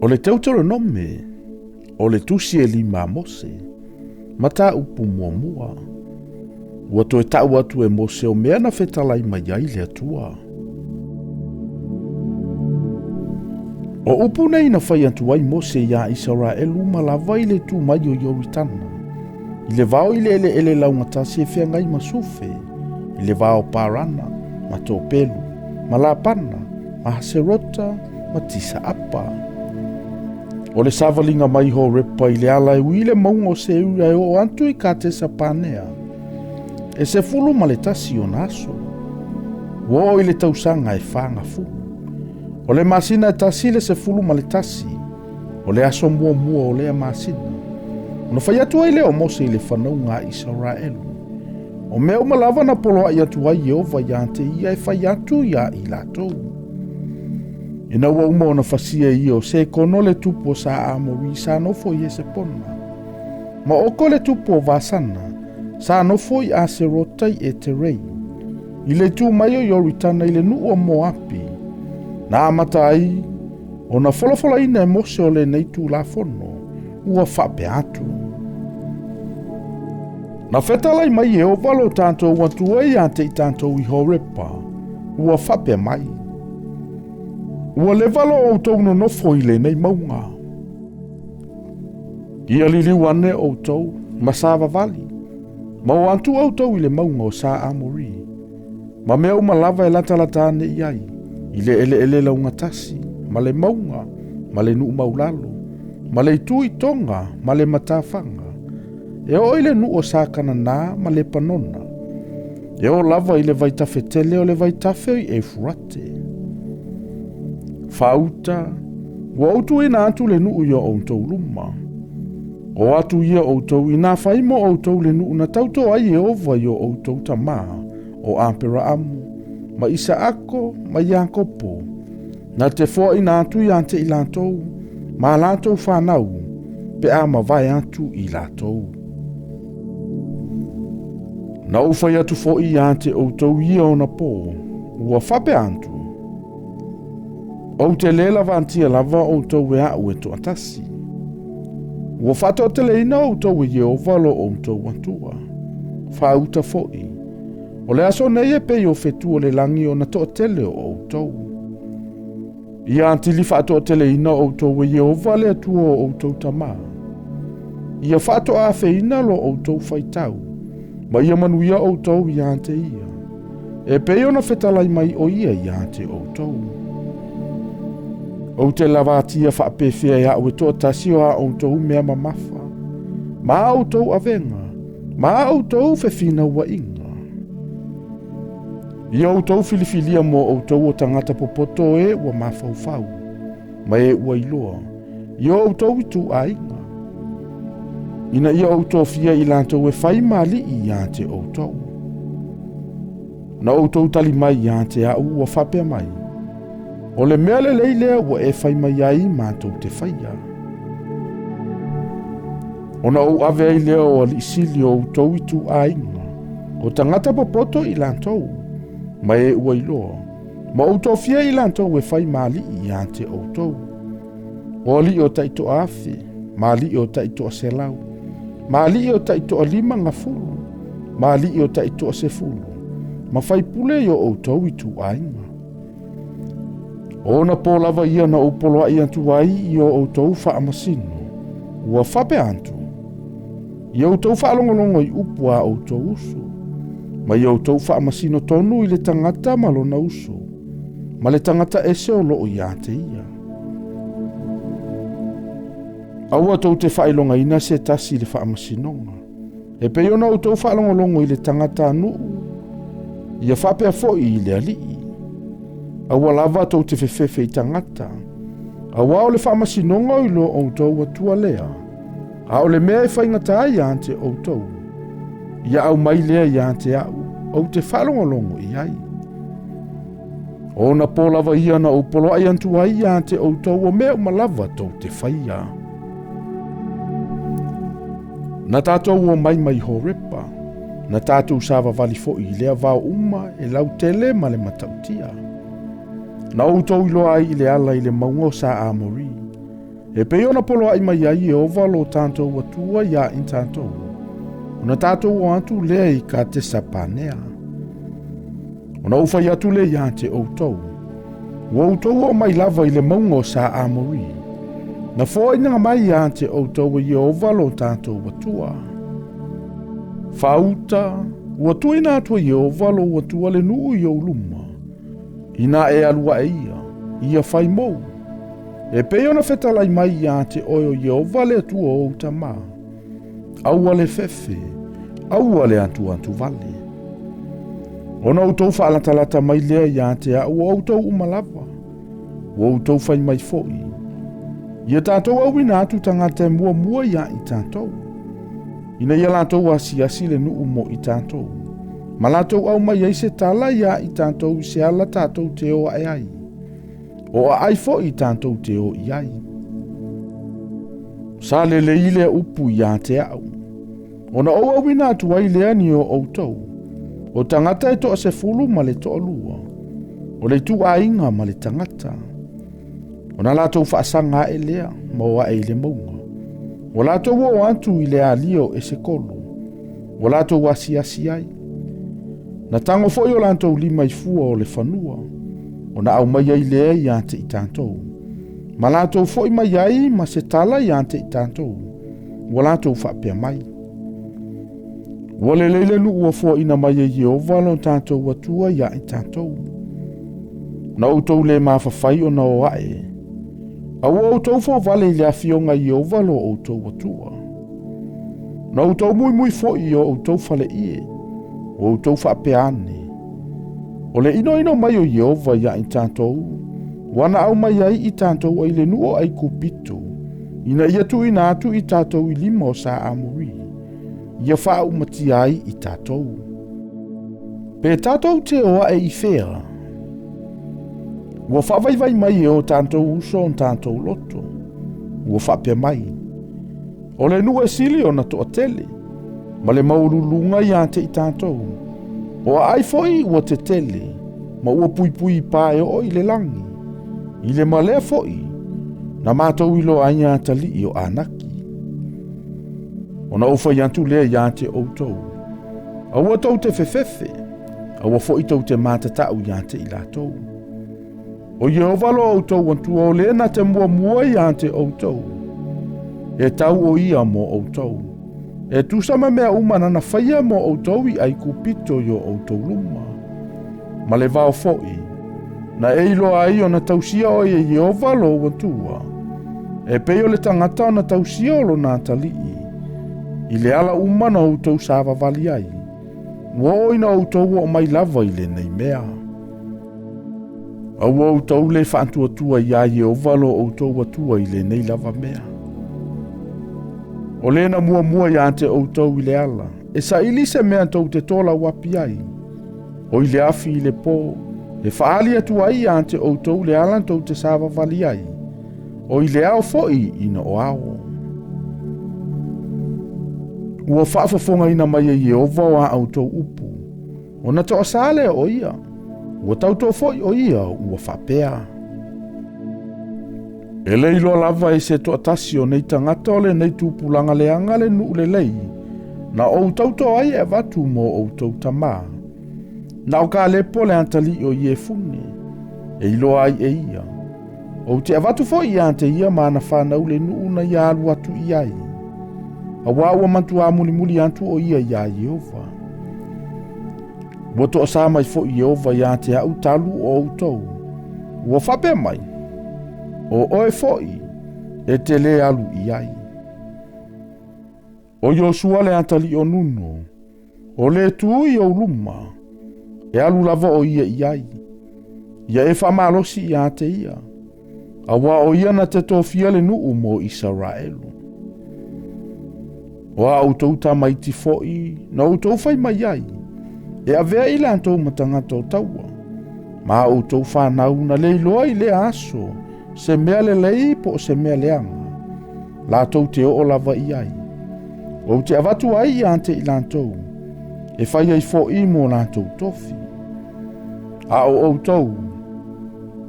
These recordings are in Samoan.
O le Teuteronome, o le tusi e lima a Mose, mataupu muamua. Ua toe tau atu e Mose o mea na fetalai mai ai le Atua. O upu nei na fai atu ai Mose iā Isaraelu uma lava i le tu mai o Ioritana, i le vao i le eleele laugatasi e feagai ma Sufe, i le vao Parana, ma Topelu, ma Lapana, ma Haserota, ma Tisaapa. O le savaliga mai Horepa i le ala e ui i le mauga o Seira e oo atu i Katesa Panea, e 11 ona aso. Ua oo i le tausaga e 40. O le masina e 1 le 11, o le aso muamua o lea masina. Ona fai atu ai lea o Mose i le fanauga a Isaraelu, o mea uma lava na poloai atu ai Ieova ia te ia e fai atu iā i latou. Ina ua uma ona fasia e ia o Sekono le tupu o Sa Amori sa nofo i Hesepona, ma Oko le tupu o Vasana sa nofo i Aserota i Eterei, i le itu mai o Ioritana i le nuu o Moapi, na amata ai ona folafolaina e Mose o lenei Tulafono, ua faapea atu. Na fetalai mai Ieova lo tatou Atua ia te i tatou i Horepa, ua faapea mai, Ua leva lo outou nonofo i lenei mauga. Ia liliu ane outou ma savavali, ma o atu outou i le mauga o Sa Amori, ma mea uma lava e latalata ane i ai, i le eleele laugatasi, ma le mauga, ma le nuu maulalo, ma le itu i Toga, ma le matafaga, e oo i le nuu o Sa Kanana ma Lepanona, e oo lava i le vaitafe tele o le vaitafe i Eufurate. Faauta, ua ou tuuina atu le nuu i o outou luma. O atu ia outou inā fai mo outou le nuu na tauto ai Ieova i o outou tamā, o Aperaamu, ma Isaako, ma Iakopo, na te foaina atu ia te i latou, ma latou whanau, pe a mavae atu i latou. Na ou fai atu foi ia te outou ia ona pō, ua faapea atu, Ou te lē lavatia lava outou e aʻu e toatasi. Ua faatoateleina outou e Ieova lo outou Atua. Faauta foi, o le aso nei e pei o fetu o le lagi ona toatele o outou. Ia atili faatoateleina outou e Ieova le Atua o outou tamā. Ia faatoafeina lo outou faitau, ma ia manuia outou ia te ia. E pei ona fetalai mai o ia ia te outou. Ou te lavatia faapefea e aʻu e toatasi o a outou mea mamafa, ma a outou avega, ma a outou fefinauaiga. Ia outou filifilia mo outou o tagata popoto e ua mafaufau, ma e ua iloa, i o outou ituaiga, ina ia ou tofia i latou e fai ma alii ia te outou. Na outou tali mai ia te aʻu ua faapea mai, O le mea lelei lea ua e fai mai ai matou te faia. Ona ou ave ai lea o alii sili o outou ituaiga, o tagata popoto i latou, ma e ua iloa, ma ou tofia i latou e fai ma alii ia te outou. O alii o taitoa afe, ma alii o taitoa 100, ma alii o taitoa 50, ma alii o taitoa 10, ma faipule i o outou ituaiga. O ona pō lava ia na ou poloai atu ai i o outou faamasino, ua faapea atu, Ia outou faalogologo i upu a outou uso, ma ia outou faamasino tonu i le tagata ma lona uso, ma le tagata ese o loo ia te ia. Aua tou te faailogaina se tasi i le faamasinoga, e pei ona outou faalogologo i le tagata nuu, ia faapea foi i le alii. Aua lava tou te fefefe i tagata, auā o le faamasinoga o iloa outou Atua lea, a o le mea e faigata ai ia te outou, ia aumai lea ia te aʻu, ou te faalogologo i ai. O ona pō lava ia na ou poloai atu ai ia te outou o mea uma lava tou te faia. Na tatou omai mai Horepa, na tatou savavali foi i lea vao uma e lautele ma le matautia. Na outou iloa ai i le ala i le mauga o Sa Amori. E pei ona poloaʻi mai ai Ieova lo tatou Atua iā i tatou, ona tatou o atu lea i Katesa Panea. Ona ou fai atu lea iā te outou, ua outou oo mai lava i le mauga o sa Amori, na foaiina mai iā te outou e Ieova lo tatou Atua. Faauta, ua tuuina atu e Ieova lou Atua le nuu i ou luma, Inā e alu aʻe ia, ia fai mou. E pei ona fetalai mai iā te oe o Ieova le Atua o ou tamā. Aua le fefe, aua le atuatu vale. Ona outou faalatalata mai lea iā te a'u o outou uma lava, ua outou fai mai foʻi, Ia tatou auina atu tagata e muamua iā i tatou, ina ia latou asiasi le nuu mo i tatou, ma latou aumai ai se tala iā i tatou i se ala tatou te o aʻe ai, o aai foʻi tatou te o i ai. Sa lelei lea upu iā te a'u, ona ou auina atu ai lea ni o outou, o tagata e 10 ma le 2, o le ituaiga ma le tagata. Ona latou faasaga aʻe lea ma o aʻe i le mauga. Ua latou oo atu i le alia o Esekolo, ua latou asiasi ai. Na tago foi o latou lima i fua o le fanua, ona aumai ai lea iā te i tatou. Ma latou foi mai ai ma se tala iā te i tatou, ua latou faapea mai. Ua lelei le nuu ua foaiina mai e Ieova lo tatou Atua iā i tatou. Na outou le mafafai ona o aʻe. Aua outou fouvale i le afioga i Ieova lo outou Atua. Na outou muimui foʻi i o outou faleie, ua outou faapea ane, O le inoino mai o Ieova iā i tatou, ua na aumai ai i tatou ai le nuu o Aikupito, ina ia tuuina atu i tatou i lima o sa Amori, ia faaumatia ai i tatou. Pe tatou te o aʻe i fea? Ua faavaivai mai e o tatou uso o tatou loto. Ua faapea mai, O le nuu e sili ona toatele, ma le maualuluga iā te i tatou. O aai foʻi ua tetele, ma ua puipui i pā e oo i le lagi. I le malea foʻi, na matou iloa ai atalii o Anaki. Ona ou fai atu lea iā te outou, aua tou te fefefe, aua foʻi tou te matataʻu iā te i latou. O Ieova lo outou Atua o le na te muamua iā te outou. E tau o ia mo outou. E tusa ma mea uma nana faia mo outou i Aikupito i o outou luma. Ma le vao foʻi, na e iloa ai ona tausia oe e Ieova lou Atua, e pei o le tagata ona tausia o lona atalii, i le ala uma na outou savavali ai, ua oo ina outou oo mai lava i lenei mea. Aua outou le faatuatua iā Ieova lo outou Atua i lenei lava mea. O le na muamua iā te outou i le ala, e saili se mea tou te tolauapi ai, o i le afi i le pō, e faaali atu ai iā te outou le ala tou te savavali ai, o i le ao foʻi ina o ao. Ua faafofogaina mai e Ieova o a outou upu, ona toasā lea o ia, ua tautō foʻi o ia ua faapea. E le iloa lava e se toatasi o nei tagata o lenei tupulaga leaga le nuu lelei, na ou tautō ai e avatu mo outou tamā. Na o Kalepo le atalii o Iefune, e iloa ai e ia. Ou te avatu foʻi iā te ia ma ana fanau le nuu na ia alu atu i ai. Auā ua matuā mulimuli atu o ia iā Ieova. Ua toasā mai foʻi Ieova iā te aʻu talu o outou. Ua faapea mai, O oe foʻi e te lē alu i ai. O Iosua le atalii o Nuno, o le tu i ou luma, e alu lava o ia i ai. Ia e faamalosi iā te ia, auā o ia na te tofia le nuu mo Isaraelu. O a outou tamaiti foʻi na outou fai mai ai, e avea i latou ma tagata o taua, ma a outou fanau na le iloa i lea aso se mea lelei po o se mea leaga, latou te oo lava i ai. Ou te avatu ai iā te i latou, e fai ai foʻi mo latou tofi. A o outou,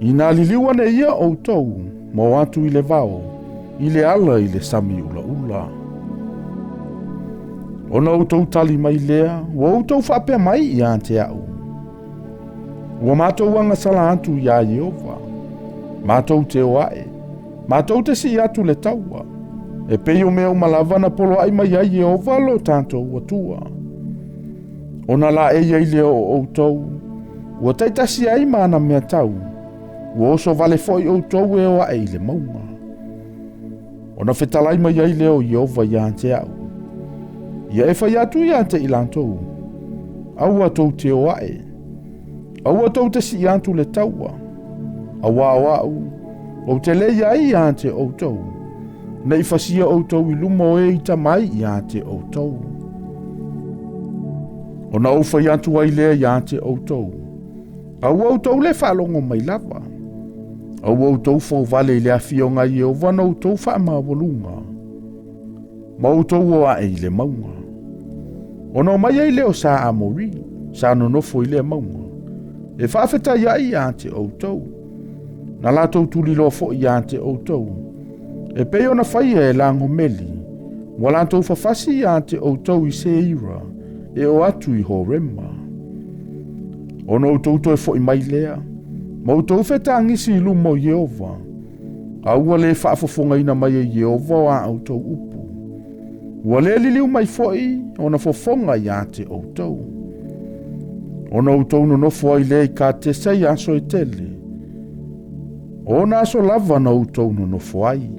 inā liliu ane ia outou ma o atu i le vao, i le ala i le sami ulaula. Ona outou tali mai lea, ua outou faapea mai ia te a'u, Ua matou agasala atu iā Ieova, matou te o aʻe, matou te sii atu le taua, e pei o mea uma lava na poloaʻi mai ai Ieova lo tatou Atua. Ona laei ai lea o outou, ua taitasi ai ma ana mea tau, ua oso vale foi outou e o aʻe i le mauga. Ona fetalai mai ai lea o Ieova ia te a'u, Ia e fai atu ia te i latou, Aua tou te o aʻe, aua tou te sii atu le taua, auā o a'u, ou te le i ai ia te outou, ne i fasia outou i luma o e i tama ai ia te outou. Ona ou fai atu ai lea ia te outou, Aua outou le faalogo mai lava, aua outou fouvale i le afioga a Ieova na outou faamaualuga, ma outou o aʻe i le mauga. Ona omai ai lea o sa Amori, sa nonofo i lea mauga, e faafetai ai ia te outou, na latou tuliloa foi ia te outou, e pei ona faia e lagomeli, ua latou fafasi ia te outou i Seira, e o atu i Horema. Ona outou toe foi mai lea, ma outou fetagisi i luma o Ieova, a ua le faafofogaina mai e Ieova o a outou upu. Ua le liliu mai foi ona fofoga ia te outou. Ona outou nonofo ai lea i Katesa i aso e tele. O ona aso lava na outou nonofo ai.